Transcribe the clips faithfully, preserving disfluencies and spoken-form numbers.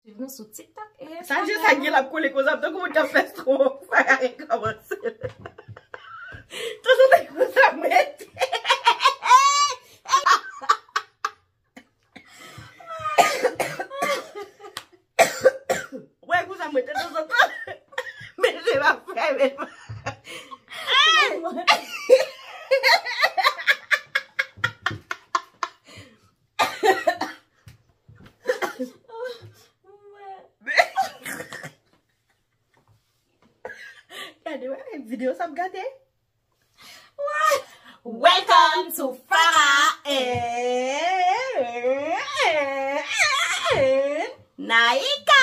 Suiv nou sou TikTok e Sa je sa gen l ap kole konsa, tankou moun k ap fè stroke. Sa ka rekòmanse. Toujou te konsa mete. Wè konsa mwen te tanzantan. Men je m ap fè men. Gade, wè, videyo sa ap gate. Welcome to Farah and Naika.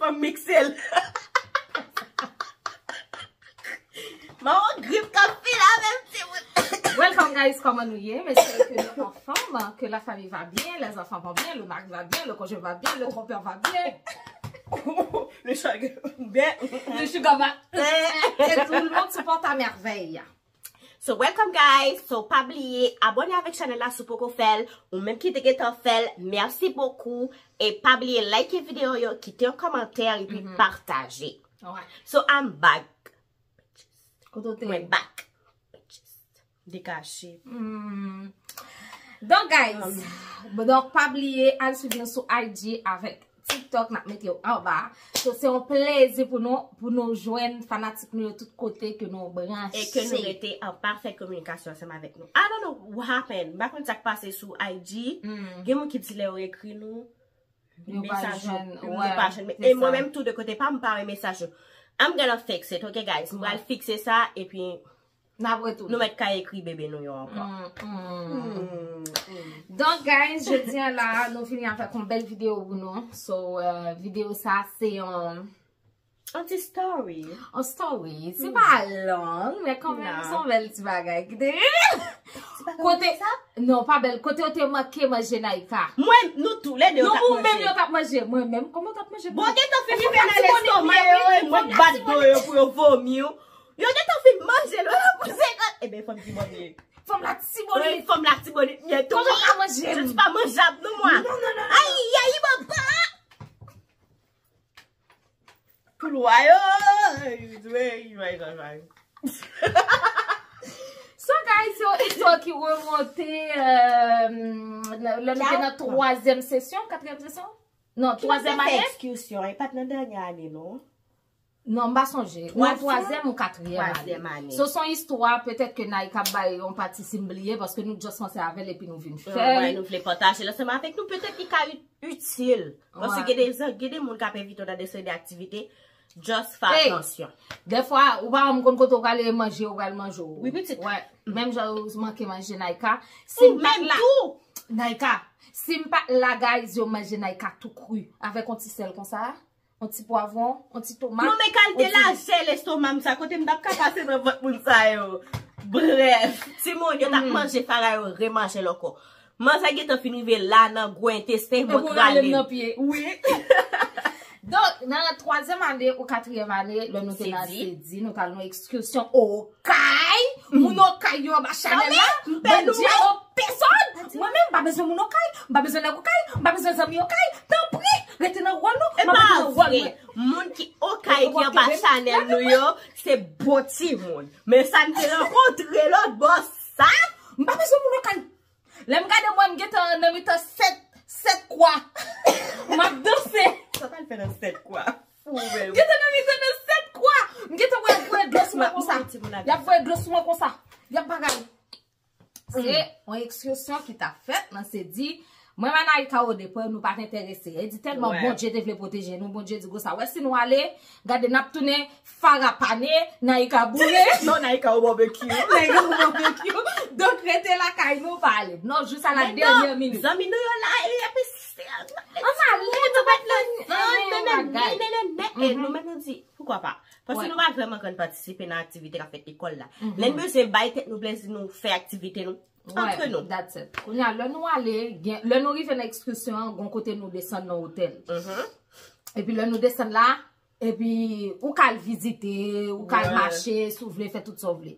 Fò m mikse l. Mwen on grip k ap fini avè m, timoun. Welcome guys, kòman nou ye? M espère que nou anfòm, que la famille va bien, les enfants vont bien, le mari va bien, le conjoint va bien, le trompeur va bien. Le sugar, ben, le sugar va, et tout le monde se porte à merveille. So welcome guys, so pa bliye abòne avèk chanèl la si w poko fè l, ou menm ki te gentan fè l, mèsi bokou, e pa bliye like videyo yo, kite yon kòmantè epi pataje. So I'm back. Kote w te? Mwen back. Dekache. Donk guys, bon, donk pa bliye al suiv nou sou I G avèk TikTok, n ap mete yo anba. So, se yon plezi pou nou, pou nou jwenn fanatik nou yo tout kote ke nou branche. E ke nou rete an pafè kominikasyon ansanm avèk nou. I don't know what happened. M pa konn sa k pase sou I G. Gen moun ki di lè yo ekri nou, mesaj yo, yo pa jwenn. E mwen menm tou de kote pa m, m pa wè mesaj yo. I'm gonna fix it, ok guys? M pral fikse sa, epi N ap retounen. Nou mèt ka ekri bebe nou yo ankò. Donk, guys, jodi a la, nou vini avèk yon bèl videyo pou nou. So, euh, videyo sa, se yon Yon ti story. Yon story. Se pa long, men kanmenm, se yon bèl ti bagay ki te Kote, non, pa bèl. Kote yo te manke manje Naïka. Mwen, nou tou, lè de yo t ap manje. Non, ou menm yo t ap manje. Mwen menm, kòman yo t ap manje? Bon, gentan fin rive nan lestoma yo, e mwen bat do yo pou yo vomi w. Yo gentan fin manje l, yo la pou senkant. Ebyen, fanm Tibonit. Fanm la Tibonit. Wi, fanm la Tibonit, byen tou. Kòman pa manje m? Jodi pa manjab, non, mwa. Non, non, non, non. Ay, ay, baba! Pou lwa yo! Ey, ey, ey, ey. So, guys, se yon istwa ki remonte, euh, lè nou te nan twazyèm sesyon, katriyèm sesyon? Non, twazyèm ane. Ekskursyon, e pa t nan dènye ane, non? Non, m pa sonje. Nan twazyèm ou katriyèm ane. Twazyèm ane. So, se yon istwa, petèt ke Naïka ap bay yon pati si m bliye, paske nou just panse avè l epi nou vin fè l. Wè, nou vle pataje l ansanm avèk nou, petèt li ka itil. Paske gen de, gen de moun k ap envite w nan de seri de aktivite, just fè atansyon. Dèfwa, ou pa wè m konn kote w prale manje, ou pral manje w. Wi, pitit. Wè, menm jan ou manke manje Naïka. Si m pa t la, Naïka, si m pa t la, guys, yo manje Naïka tou kri, avèk yon ti sèl konsa, yon ti pwavwon, yon ti tomat. Non, men kalite lajè lestoma m sa, kote m t ap ka pase nan vant moun sa yo. Brèf, timoun, yo t ap manje fara yo, remanje l ankò. Manzè gentan fin rive la nan gwo entesten, mwen rale m nan pye. Wi. Donk, nan twazyèm ane ou katriyèm ane, lè nou te nan Sedi, nou t al nan ekskursyon Okay. Moun Okay yo anba chanèl la. Bandi an pèsòn. Mwen menm, m pa bezwen moun Okay. M pa bezwen nèg Okay. M pa bezwen zanmi Okay. Tanpri, rete nan wòl nou. M ap rete nan wòl mwen. Moun ki Okay ki anba chanèl nou yo, se bon timoun. Men sa n te rankontre lòt bò sa. M pa bezwen moun Okay. Lè m gade mwen, m gentan nan mitan sèt, sèt kwa. M ap danse. Sa pral fè nan sèt kwa? Fou, men. M gentan nan mitan nan sèt kwa. M gentan wè y ap voye dlo sou mwen konsa. Y ap voye dlo sou mwen konsa. Y ap bagay. Se yon ekskursyon ki t ap fèt nan Sedi. Mwen, Naïka, o depa, nou pa t enterese. E di tèlman Bondye te vle pwoteje nou, Bondye di konsa, wè si nou ale, gade n ap tounen Farah pane, Naïka boure. Non, Naïka o barbecue. Naïka o barbecue. Donk, rete lakay nou, pa ale. Non, jis a la dènyè minit. Zanmi nou yo la, e, y ap esiste. Ann ale, nou pa t nan, nan, nan, nan, e, nou menm nou di, poukwa pa? Paske nou pa vrèman konn patisipe nan aktivite k ap fèt lekòl la. Lè n bezwen bay tèt nou plezi, nou fè aktivite nou antre nou. That's it. Kounye a, lè nou ale, gen, lè nou rive nan ekskursyon an, gon kote nou desann nan otèl. Epi lè nou desann la, epi ou ka al vizite, ou ka al mache, si w vle, fè tout sa w vle.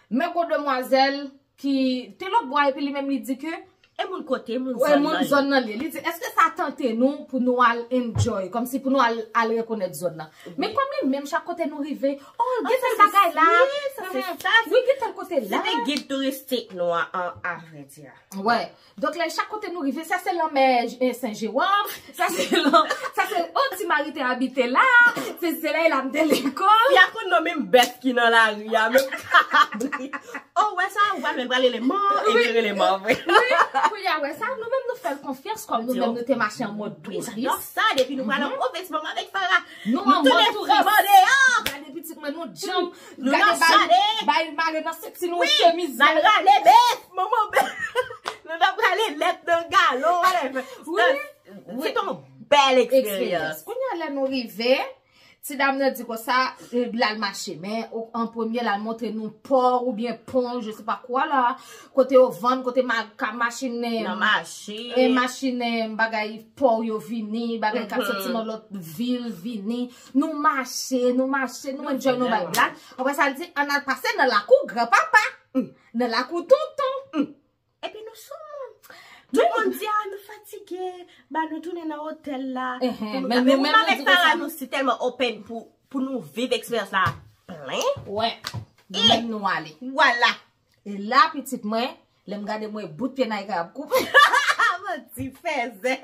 Men gon demwazèl ki te lòt bò a, epi li menm li di ke E moun kote, moun zòn nan ye. Moun zòn nan li. Li di, èske sa tante nou pou nou al enjoy, kòmsi pou nou al, al rekonèt zòn nan? Men kòm li menm, chak kote nou rive, oh, gen tèl bagay la. Wi, gen tèl kote la. Se te gid touristik nou an, an, a vrè di a. Wè. Donk, lè chak kote nou rive, sa se lanmè, eh, Sen Jewòm, sa se lan, sa se, oh, Ti Mari te abite la, se, se la, la m te lekòl. Y a konn non menm bèf ki nan lari a, menm kabrit. Oh, wè sa, ou pral wè, l pral rele man, e li rele man vre. Wi, kounye a, wè sa, nou menm nou fè l konfyans, kòm nou menm nou te mache an mòd touris. Wi, sa, depi nou pral an pwovens, manman avèk Farah, nou an mòd touris. Gade pitit mwen, nou djanm. Nou nan chade. Bay mare nan senti nou chemiz. N al rale bèf, manman bèf. Nou t ap rale lèt nan galon, whatever. Wi. Se te yon bèl eksperyans. Kounye a, lè nou rive, ti dam nan di konsa, eh, l al mache, men o- an premye, l al montre nou pò oubyen pon, je sais pas quoi la, kote yo vann, kote ma- ka- machin, eh, nan mache, eh, machin, eh, bagay pò yo vini, bagay k ap soti nan lòt vil vini. Nou mache, nou mache, nou enjoy, nou bay blag. Apre sa, l di, ann al pase nan lakou granpapa, nan lakou tonton. Epi nou sou moun. Tout moun di, ah, nou fatige, ba nou tounen nan otèl la. Pou nou men nou menm avèk Farah, nou si tèlman open pou, pou nou viv eksperyans la plen. Wè, nou menm nou ale. Vwala. E la, pitit mwen, lè m gade mwen, bout pye Naïka ap koupe. Manti fèzè.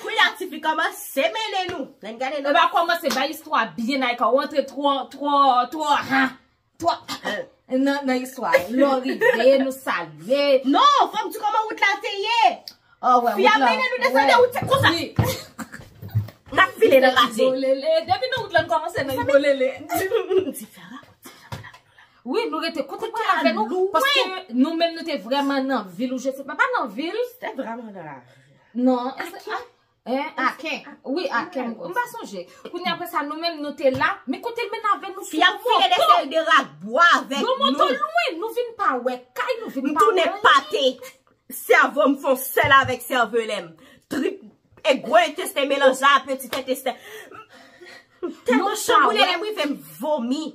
Kounye a, tifi kòmanse mennen nou. Lè n gade nou. Epa, kòmanse bay istwa byen Naïka. Ou antre twò, twò, twò, ha, twò, nan, nan istwa. Lè w rive, nou salye. Non, fò m di kòman wout la te ye. Oh, wè, fi a mennen nou desann de wout, se konsa. N ap file nan lase. Depi nan wout la, n kòmanse nan ibolele. M di, Farah, Wi, nou rete kote ki lave nou, paske nou menm nou te vrèman nan vil, ou je sais pas, pa nan vil. Se te vrèman nan lavil. Non, Aken. Aken. Wi, Aken. M pa sonje. Kounye apre sa, nou menm nou te la, men kote l mennen avè nou, fi a file de seri de rak bwa avèk nou. Yon moto lwen, nou vin pa wè kay, nou vin pa wè anyen. M tounen pate. Sèvo m fè yon sèl avèk sèvelè m. Trip e gwo entesten melanje a peti entesten. M tèlman chanboule lè m rive m vomi.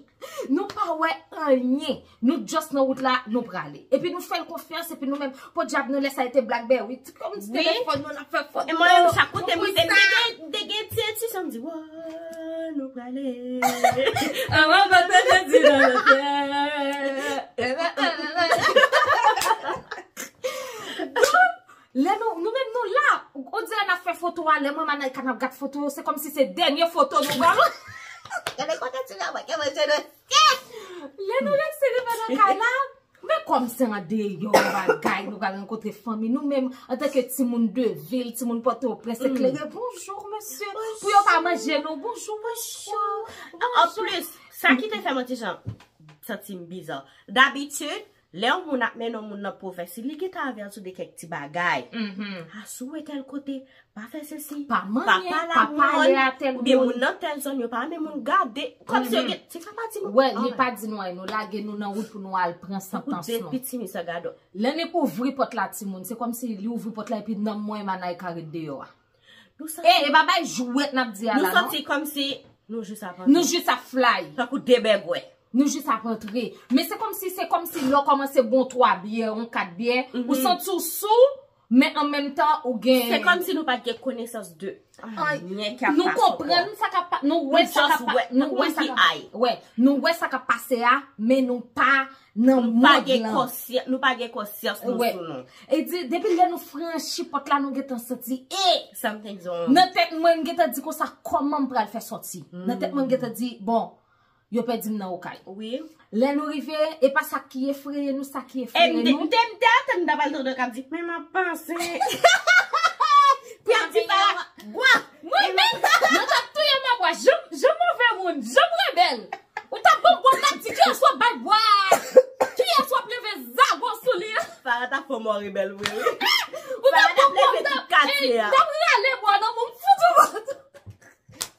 Nou pa wè anyen. Nou just nan wout la, nou prale. Epi nou fè l konfyans, epi nou menm, podyab nou lè sa yo te Blackberry. Ti kòm ti telefòn nou, n ap fè foto. E mwen menm, chak kote m rive, m te gen, te gen ti entisyon, m di, wow, nou prale. Avan m te di nan lotèl. Lè nou, nou menm nou la, on dirè n ap fè foto a, lè mwen Manayka n ap gad foto yo, se kòmsi se dènye foto nou pran. Gade kote ti jan mwen ke manje nou. Lè nou resi rive nan kay la, men kòm se andeyò bagay, nou pral rankontre fanmi nou menm, antanke timoun de vil, timoun Pòtoprens, eklere, bonjou mesye, pou yo pa manje nou, bonjou, bonjou, bonjou. Anplis, sa ki te fè mwen ti jan santi m biza. Dabitid, lè yon moun ap mennen yon moun nan pwovens, li gentan avèti w de kèk ti bagay. A, si w wè tèl kote, pa fè sesi, pa pale a tèl moun, oubyen moun nan tèl zòn, yo pa renmen moun gade. Kòmsi yo gen, se sa pa di nou. Wè, li pa di nou anyen, nou lage nou nan wout pou nou al pran sant ansanm. Tankou de pitimi sa gadò. Lè nèg ouvri pòt la, timoun, se kòmsi li ouvri pòt la epi nanm mwen Manayka ret deyò a. E, e pa bay jwèt n ap di a la, non. Nou santi kòmsi nou jis ap antre. Nou jis ap fly. Tankou de bègwè. Nou jis ap antre. Men se kòmsi, se kòmsi lè w kòmanse bwè yon twa byè, yon kat byè, ou santi w sou, men an menm tan, ou gen. Se kòmsi nou pa t gen konesans de anyen k ap pase. Nou konprann sa k ap pa-, nou wè sa k ap pa-, nou wè sa k ap, wè, nou wè sa k ap pase a, men nou pa nan mond lan. Nou pa gen konsyans, nou pa gen konsyans nou sou nou. E di, depi lè nou franchi pòt la, nou gentan santi, e! Nan tèt mwen, m gentan di konsa, kòman m pral fè sòti? Nan tèt mwen, m gentan di, bon, yo pèdi m nan Okay. Wi. Lè nou rive, e pa sa ki efreye nou, sa ki efreye nou. M te, m te atann m ta pral tande yo k ap di, men m ap panse. Pou y ap di pa, bwa! Mwen menm, yo t ap touye m a bwa. Jan, jan move moun, jan m rebèl. Ou t ap ban m bwa, w t ap di, kiyès w ap bay bwa a? Kiyès w ap leve zago sou li a? Farah t ap fè mò rebèl vre, wi. Ou t ap ban m bwa, w t ap, ey, m t ap rale bwa nan men w, m fout ou baton.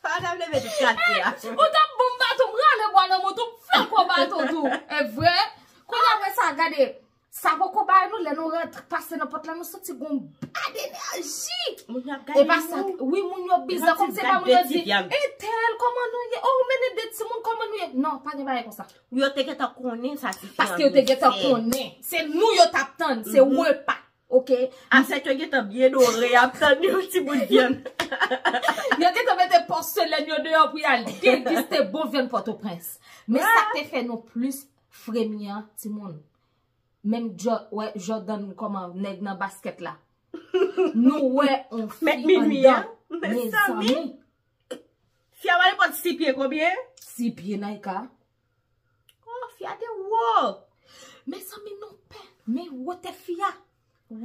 Farah t ap leve tout katye a. Ou t ap ban m baton, m rale bwa nan men w tou, m flanke w baton tou. E vre? Kounye a, apre sa, gade. Sa poko bay nou, lè nou rantre, pase nan pòt la, nou santi gon bad enèji. Moun yo ap gade nou. E pa sa, wi, moun yo biza, kòmsi se pa moun yo di, e tèl, kòman nou ye? Oh, ou mennen de Timoun, kòman nou ye? Non, pa gen bagay konsa. Yo te gentan konnen sa ti fi an. Paske yo te gentan konnen. Se nou yo t ap tann, se repa. Oke? Asèt yo gentan byen dore, y ap tann yon ti bout vyann. Yo gentan mete pòselèn yo deyò pou y al degiste bon vyann Pòtoprens. Men sa k te fè nou plis fremi an, timoun. Menm Jò-, wè, Jordan, kòman nèg nan baskèt la. Nou wè on fi anndan. Mezanmi. Fi a pale pot si pye konbyen? Si pye Naïka. Oh, fi a te wo. Mezanmi, nou pè. Men wotè fi a.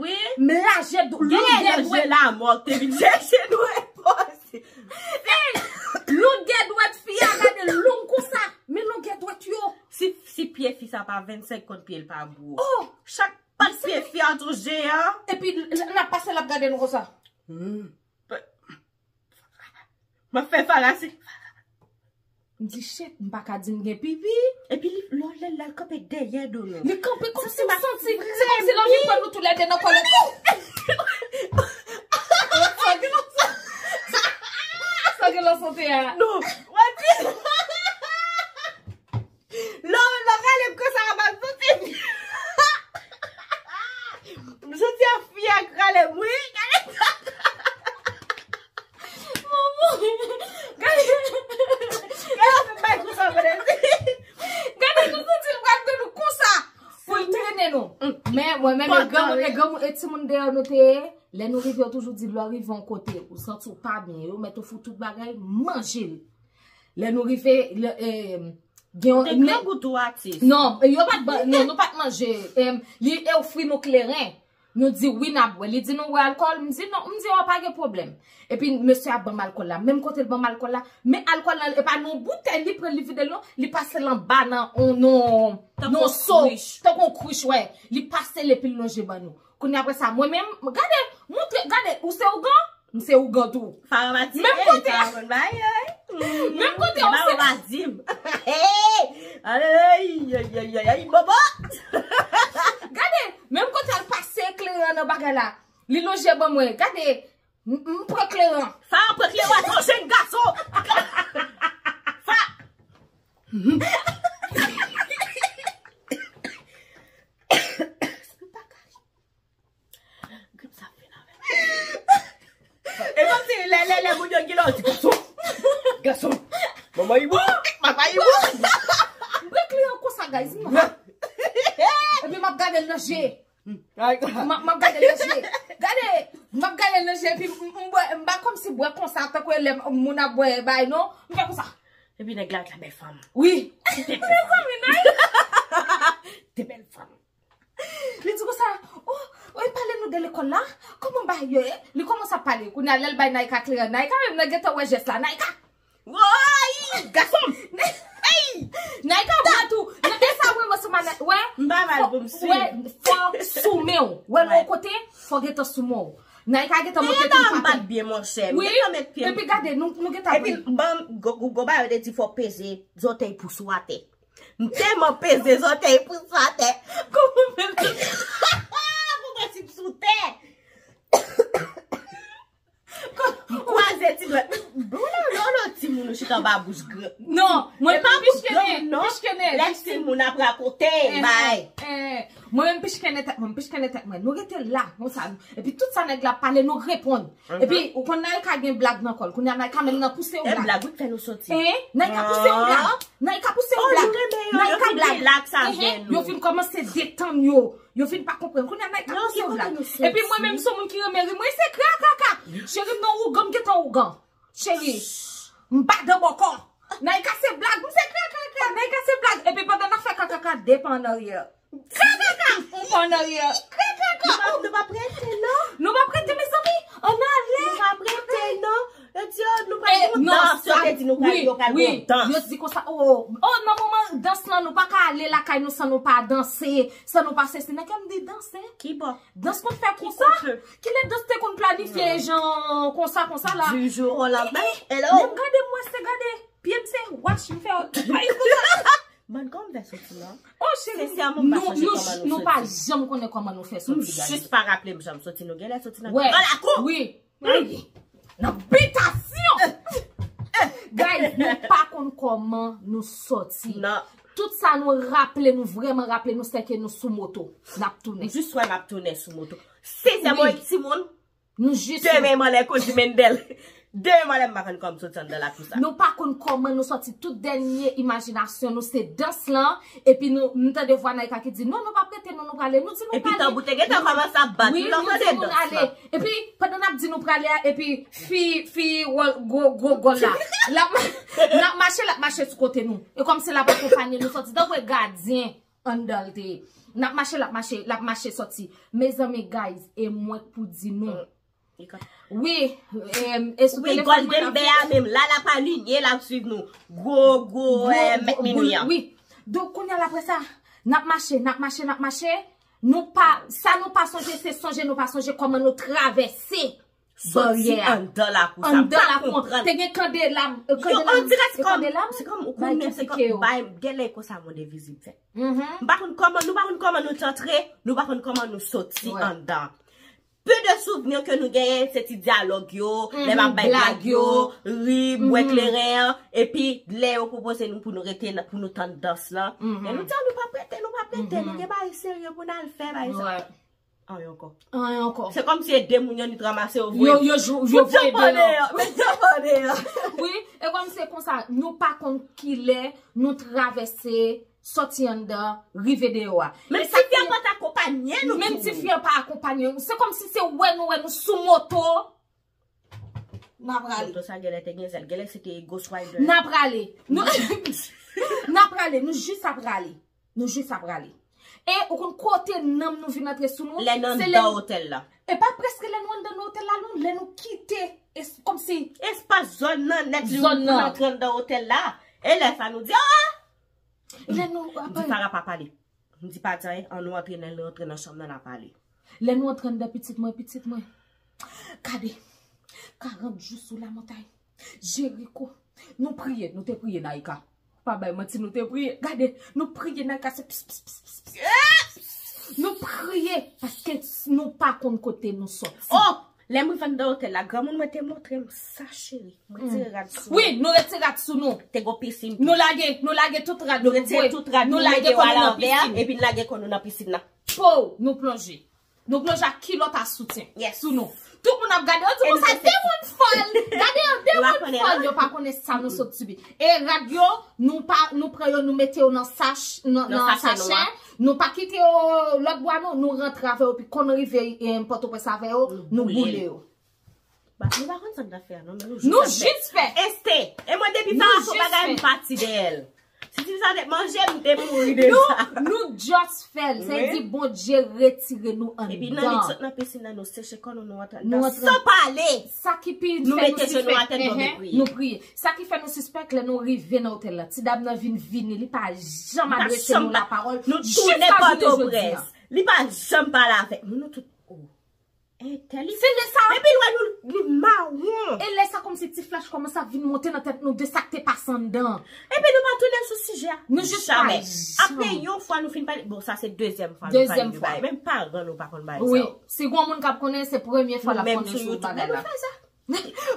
Wi. M laje dou. Gen lè je la mò te vin chèche nou repòse. Ey, longè dwèt fi a, gade long konsa. Men longè dwèt yo. Si, si pye fi sa pa vennsenk konn pye l pa gwo. Oh, chak pat pye fi a tou jeyan. Epi l ap pase l ap gade nou konsa. M ap fè Farah si. M di shit, m pa ka di m gen pipi. Epi li, lè w lè l la, l kanpe dèyè do nou. Li kanpe kòmsi m santi, se kòmsi l anvi pran nou toulède nan kòlèt. Sa gen lan sante a. Non, w ap di. Lò, lò, gade m konsa, m ap santi. M santi a fi a k rale m, wi. Gade. Gade. Gade, nou santi l pral pran nou konsa. Pou l trennen nou. Men, mwen menm, e granmoun, e granmoun, e timoun deyò nou te ye. Lè nou rive, yo toujou di, lè w rive yon kote, ou santi w pa byen, yo mèt ofri w tout bagay, manje l. Lè nou rive, lè, e, gen yon, te grangou tou, atis. Non, yo pa t ban, non, nou pa t manje. Em, li ofri nou kleren. Nou di wi, n ap bwè. Li di nou wè alkòl? M di non. M di, o, pa gen pwoblèm. Epi mesye a ban m alkòl la. Menm kote l ban m alkòl la, men alkòl la, e pa nan yon boutèy, li pran, li vide l, non. Li pase l anba nan yon, nan yon so. Tankou yon kwich, wè. Li pase l epi l lonje ban nou. Kounye apre sa, mwen menm, gade, montre, gade, ou se ougan? M se ougan tou. Menm kote. Menm kote, ou se. Ay, ay, ay, ay, ay, bobo. Gade, menm kote al pase kleren nan bagay la. Li lonje ban mwen. Gade, m, m pran kleren. Sa pran kleren, w ap yon jenn gason. Sa. Grip sa fin avè m. E kòmsi lè, lè, lè moun yo gilè, yo di, gason, gason, manman Ibo, papa Ibo. M pran kleren konsa, guys, m. Epi m ap gade l nan je. M ap, m ap gade l nan je. Gade, m ap gade l nan je, epi m, m, m bwè, m pa kòmsi bwè konsa, tankou lè moun ap bwè bay, non. M fè konsa. Epi nèg la, la bèl fanm. Wi. Mezanmi, non. De bèl fanm. Li di konsa, o, o, e pale nou de lekòl la, kòman bagay yo ye? Li kòmanse ap pale. Kounye a, lè l bay Naïka kleren, Naïka menm nan gentan wè jès la. Naïka! Woy! Gason! Hey! Naïka bwè tou. Nan e sa mwen, mwen sou manèt, wè. M pa mal pou m swiv. Wè, fò sou men w. Wè, lè w kote, fò gentan sou men w. Naïka gentan monte tou. M pa t byen, monchè. M gentan met pye m. Epi gade, nou, nou gentan. Epi, ban m, go, go, go, ba yo te di fò peze zòtèy pou sou atè. M tèlman peze zòtèy pou sou atè. Kòman m fè l? Pou mwen si m sou tè. M kwaze ti dwèt. Bon, lò, lò, lò, timoun ou chita anba bouch gran. Non, mwen pa pichkene, pichkene. Lè timoun ap rakonte, bay. Mwen menm pichkene tèt mwen, pichkene tèt mwen. Nou rete la, konsa. Epi tout sa nèg la pale, nou reponn. Epi, ou konn Naïka gen blag nan kò l. Kounye a Naïka menm nan pouse yon blag. E blag, wi, k fè nou soti. Hein? Naïka pouse yon blag. Naïka pouse yon blag. Naïka blag. Hein, yo fin kòmanse detann yo. Yo fin pa konprann. Kounye a Naïka pouse yon blag. Epi mwen menm, se yon moun ki renmen ri. Mwen, se krakaka. Cheri, m nan ougan, m gentan ougan. Cheri, m pa dan bòkò. Naïka se blag, m se krakaka. Naïka se blag. Epi pandan n ap fè krakaka, depa an aryè. Krakaka! Ou pa an aryè. Krakaka! Nou pa, nou pa prete, non? Nou pa prete, mezanmi. Ann ale. Nou pa prete, non? Yo di, o, nou pral gon dans. Yo te di nou pral, yo pral gon dans. Yo di konsa, o, o, nan moman dans lan, nou pa ka ale lakay nou san nou pa danse, san nou pa sesi. Nan kè m di danse. Ki bò? Dans konn fè konsa. Kilè dans te konn planifye jan konsa, konsa la? Du jour au lendemain. Hello. Menm gade m wè se gade. Pye m se wach, m fè. Ay, konsa. Bann kòman fè soti non? Oh, cheri, nou, nou, nou pa janm konnen kòman nou fè soti, guys. M jis pa raple m jan m soti, nou genlè soti nan lakou. Wi. Nan bitasyon. Guys, nou pa konn kò. kòman nou sòti. Tout sa nou raple nou, vrèman raple nou, se ke nou sou moto. N ap tounen. M jis wè m ap tounen sou moto. Sezè mwen timoun. Nou jis. Demen m anlè kozi Mendel. Demen m anlè m pa konn kòman m soti anndan la pou sa. Nou pa konn kòman nou sòti, tout dènye imajinasyon nou se dans lan, epi nou, m tande vwa Naïka ki di, non, nou p ap rete, non, nou prale. Nou di nou prale. Epi tanbou te gentan kòmanse ap bat, wi, nou tande dans lan. Epi, pandan n ap di nou prale a, epi fi, fi, gwo, gwo gòl la. L ap, n ap mache, l ap mache sou kote nou. E kòmsi l ap akonpanye nou sòti. Tankou e gadyen anndan l te ye. N ap mache, l ap mache, l ap mache sòti. Mezanmi, guys, e mwen k pou di nou. Wi, e sou telefòn mwen. Wi, Golden Bear menm la, l ap alinye, l ap swiv nou. Gwo, gwo, mèt minwi an. Wi. Donk, kounye a l apre sa, n ap mache, n ap mache, n ap mache. Nou pa, sa nou pa sonje, se sonje nou pa sonje kòman nou travèse baryè a. Soti anndan lakou sa. Anndan lakou an. Te gen kandela, kandela. Yo, on dirè se kòm, se kòm, ou konnen, se kòm, bay, genlè e konsa monde vizib fèt. M pa konn kòman, nou pa konn kòman nou t antre, nou pa konn kòman nou soti anndan. Peu de souvni ke nou genyen, se ti dyalòg yo, lè m ap bay blag yo, ri, bwè kleren an, epi lè yo pwopoze nou pou nou rete, pou nou tann dans lan. Men nou di a nou p ap rete, nou p ap rete, nou gen bagay serye pou n al fè, bagay sa. Anyen ankò. Anyen ankò. Se kòmsi e de moun yo ni t ranmase yo voye. Yo, yo, yo voye deyò. Met yo deyò. Wi, e kòm se konsa, nou pa konn kilè nou travèse, sòti anndan, rive deyò a. Menm tifi an pa t akonpanye nou. Menm tifi an pa akonpanye nou. Se kòmsi se wè nou, wè nou sou moto. N ap rale. Moto sa genlè te gen zèl. Genlè se te Ghost Rider. N ap rale. Nou, n ap rale. Nou jis ap rale. Nou jis ap rale. E ou konn kote nanm nou vin antre sou nou? Lè n anndan otèl la. E pa prèske lè nou anndan otèl la, non. Lè nou kite, kòmsi. Espas zòn nan nèt li pou n antre anndan otèl la. E lè sa nou di, ah! Lè nou. M di Farah pa pale. M di pa di anyen, an nou antre nan, nou antre nan chanm nan, n a pale. Lè nou antre anndan pitit mwen, pitit mwen. Gade, karant jou sou lamontay. Jeriko. Nou priye, nou te priye, Naïka. Pa bay manti, nou te priye. Gade, nou priye, Naïka, se pis, pis, pis, pis, pis. Nou priye, paske nou pa konn kote nou sòti. Oh! Lè m rive anndan otèl la, granmoun mwen te montre m sa, cheri. Mwen tire rad sou nou. Wi, nou retire rad sou nou. Te gon pisin tou. Nou lage, nou lage tout rad nou. Nou retire tout rad nou, nou mete yo alanvè, epi n lage kò nou nan pisin nan. Pow, nou plonje. Nou plonje ak kilòt a soutyen sou nou. Tout moun ap gade, yo di konsa, de moun fòl. Gade yo, de moun fòl, yo pa konnen sa nou sot sibi. E rad yo, nou pa, nou pran yo, nou mete yo nan sach, nan, nan sachè. Nou pa kite yo lòt bwa, non, nou rantre avè yo, epi kon nou rive, eh, Pòtoprens avè yo, nou boule yo. Nou pa konn sa n t ap fè a, non, men nou jis fè. Nou jis fè. Este, e mwen depi Farah fè yon bagay, m pati dèyè l. Si ti sa te manje m, m te mouri deja. Nou, nou just fè l. Sa vle di Bondye retire nou anndan. Epi nan li sot nan pisin nan, nou seche kò nou, nou antre anndan san pale. Sa ki pi fè nou sispèk, nou mete je nou atè, nou priye. Nou priye. Sa ki fè nou sispèk, lè nou rive nan otèl la, ti dam nan vin vini, li pa janm adrese nou lapawòl. Nou tounen Pòtoprens. Li pa janm pale avèk nou, nou tout. Entèlijan. Se lè sa. Epi l wè nou, li mawon. E lè sa kòmsi ti flach kòmanse ap vin monte nan tèt nou de sa k te pase anndan. Epi nou pa tounen sou sijè a. Nou jis pa janm. Apre yon fwa nou fin pale, bon, sa se dezyèm fwa nou pale de bagay. Menm paran nou pa konn bagay sa yo. Wi, si gon moun k ap konnen, se premye fwa l ap konnen sou bagay la.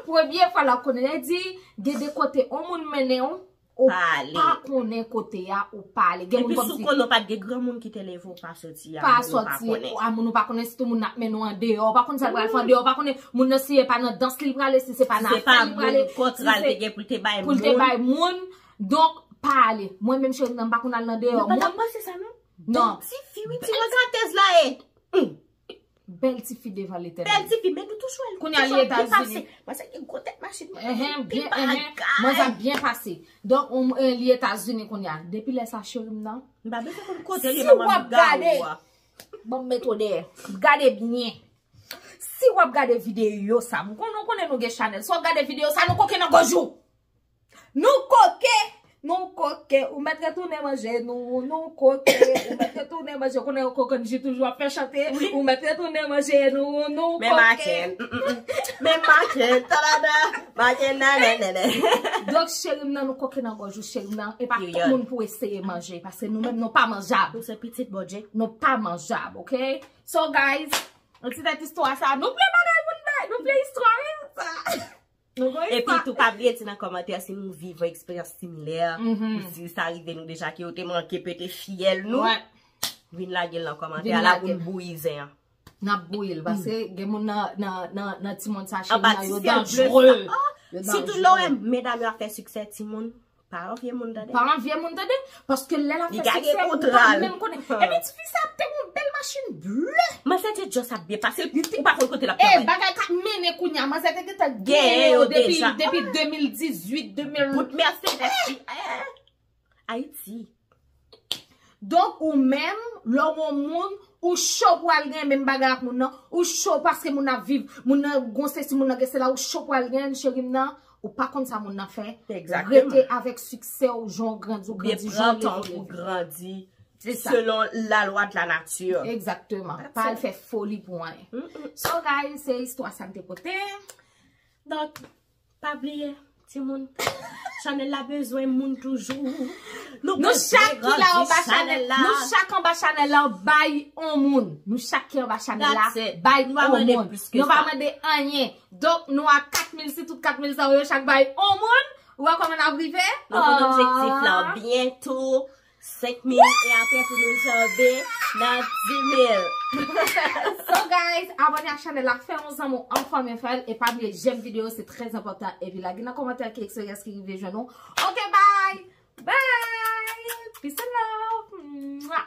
Premye fwa l ap konnen. Lè di, gen de kote, on moun mennen w, ou pa konnen kote a, ou pa ale. Gen moun kòmsi. Epi si w konnen w pa t gen granmoun ki te leve w pa soti a, moun ou pa konnen. A moun ou pa konnen, sitou moun nan ap mennen w andeyò, ou pa konn sa l pral fè andeyò, ou pa konnen moun nan si e pa nan dans li prale, si se pa nan afè li prale, si se pou l te bay moun. Donk, pa ale. Mwen menm cheri nan, m pa konn al nan deyò moun. Nou pa t ap panse sa non. Non. Bèl tifi, wi, ti rogantèz la ye. Bèl tifi devan Letènèl. Bèl tifi, men nou toujou wè l. Kounye a li Etazini. Mwen se gen gwo tèt machin, mwen gen pil bagay. Mwen sa byen pase. Donk, li Etazini kounye a. Depi lè sa, cheri m nan. M pa bezwen konn kote li, manman m gade w a. Ban m met w dèyè. Gade byen. Si w ap gade videyo sa, m konnen, w konnen nou gen chanèl. Si w ap gade videyo sa, nou koke nan gòj ou. Nou koke! Nou koke! Ou mèt retounen manje nou, nou koke! Ou mèt retounen manje, konnen yo koke, Angie toujou ap fè chante. Ou mèt retounen manje nou, nou koke! Men maken, men maken, talada, maken, nananana. Donk, cheri m nan, nou koke nan gòj ou, cheri m nan. E pa tout moun pou eseye manje, paske nou menm, nou pa manjab. Nou se pitit Bondye. Nou pa manjab, oke? So, guys, yon ti tèt istwa sa. Nou vle bagay moun bay, nou vle istwa, wi, sa. Nou vle Epi tou, pa bliye di nan kòmantè si nou viv yon eksperyans similè, ou si sa rive nou deja ke yo te manke pete fyèl nou. Vin lage l nan kòmantè a la pou n bouyi zen an. N ap bouyi l, paske gen moun nan, nan, nan, nan timoun sa, cheri, nan yo danjere. Sitou lè w wè medam yo ap fè siksè, timoun, pa anvye moun tande. Pa anvye moun tande, paske lè l ap fè siksè, ou pa menm konnen. Epi tifi sa te gon bèl machin ble. Manzè te just ap byen pase l, ou pa konn kote l ap travay. E bagay k ap mennen kounye a, manzè te gentan genyen yo depi, depi de mil dizuit, de mil. Bout Mercedes li. Ayiti. Donk, ou menm, lè w yon moun, ou cho pou al gen menm bagay ak moun nan, ou cho paske moun nan viv, moun nan gon sesi, moun nan gen sela, ou cho pou al gen, cheri m nan, ou pa konn sa moun nan fè. Rete avèk siksè w, jan w grandi, ou grandi, jan w evolye. Ou grandi selon la lwa de la nati. Egzakteman. Pa al fè foli pou anyen. So, guys, se istwa sa m te pote. Donk, pa bliye, timoun, chanèl la bezwen moun toujou. Nou chak ki la anba chanèl la, nou chak anba chanèl la bay on moun. Nou chak ki anba chanèl la bay on moun. Nou pa mande anyen. Donk, nou a kat mil, si tout kat mil sa yo chak bay on moun, ou wè kòman n ap rive? Nou konn objektif la. Byento, senk mil, e apre pou nou janbe nan dis mil. So, guys, abòne ak chanèl la, fè yon zanmi w anfòme fè l, e pa bliye jèm videyo, se trè enpòtan, epi lage nan kòmantè ki eksperyans ki rive jwenn ou. Ok, bye! Bye! Peace and love! Mwah!